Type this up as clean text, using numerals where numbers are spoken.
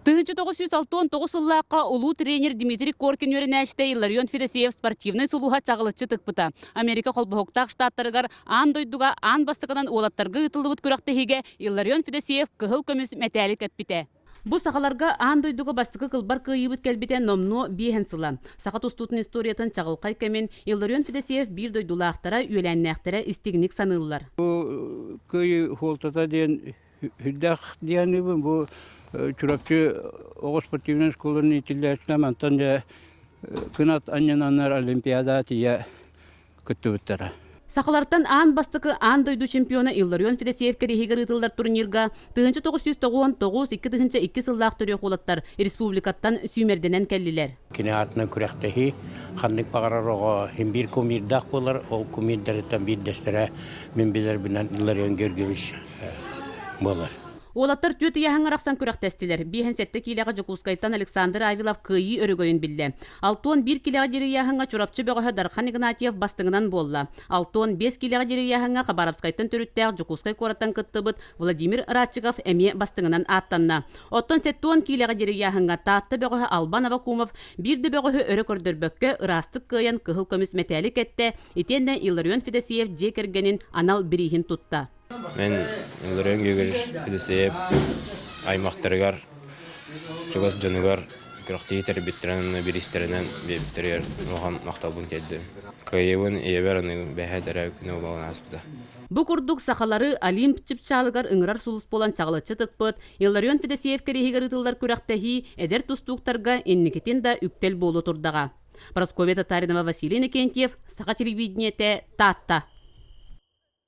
1969 сыллаахха улуу тренер Дмитрий Коркин үөрэнээччитэ Илларион Федосеев спортивнай сулуһа чаҕылыччы тыкпыта. Америка Холбоһуктаах Штаттарыгар аан дойдуга аан бастакынан уолаттарга ыытыллыбыт күрэхтэһиигэ Илларион Федосеев кыһыл көмүс мэтээли кэппитэ. Бу сахаларга аан дойдуга бастакы кылбар кыайыыбыт кэлбитэ номнуо биэһэн сыла. Саха тустуутун историятын чаҕылхай кэмин Илларион Федосеев биир дойдулаахтара, үөлээннээхтэрэ истиҥник саныыллар. Бу кыайыы суолтата диэн Сүрдээх диэханыбын бу Чурапчы оҕо спортивнай школатын иитиллээччитэ мантан дьэ кынат анньынаннар Олимпиада тиийэ кыттыбыттара. Сахалартан аан бастакы аан дойду чемпиона Илларион Федосеев кэриэһигэр ыытыллар турнирга 1999 2002 сыллаах төрүөх уолаттар республикаттан сүүмэрдэнэн кэллилэр. Кини аатынан күрэхтэһии ханнык баҕарар оҕо иһин биир кумирдаах буолар. Ол кумирдарыттан биирдэстэрэ мин билэрбинэн Илларион Георгиевич буолар. Уолаттар түөрт ыйааһыҥҥа арахсан күрэхтэстилэр. 57 киилэҕэ Дьокуускайтан Александр Авилов кыайыы өрөгөйүн биллэ. 61 киилэҕэ диэри ыйааһыҥҥа Чурапчы бөҕөһө Дархан Игнатьев бастыҥынан буолла. 65 киилэҕэ диэри ыйааһыҥҥа Хабаровскайтан төрүттээх Дьокуускай куораттан кыттыбыт Владимир Радчиков эмиэ бастыҥынан ааттанна. Оттон 70 киилэҕэ диэри ыйааһыҥҥа Таатта бөҕөһө Албан Авакумов биир да бөҕөһү өрө көрдөрбөккө ыраастык кыайан кыһыл көмүс мэтээли кэттэ, итиэннэ Илларион Федосеев дьиэ кэргэнин анал бирииһин тутта. Мин Илларион Георгиевич Федосеев аймахтарыгар, чугас дьонугар күрэхтэһии тэрийбиттэрин уонна бириистэринэн биэрбиттэригэр улахан махталбын тиэрдэбин. Кыайыыбын ийэбэр аны бэһэ төрөөбүт күнэ буолан ааспыта. Бу курдук сахалары Олимп чыпчаалыгар ыҥырар сулус буолан чаҕылыччы тыкпыт Илларион Федосеев кэриэһигэр ыытыллар күрэхтэһии эдэр тустууктарга инникитин да үктэл буолуо турдаҕа. Прасковья Татаринова, Василий Иннокентьев, Саха телевидениетэ, Таатта.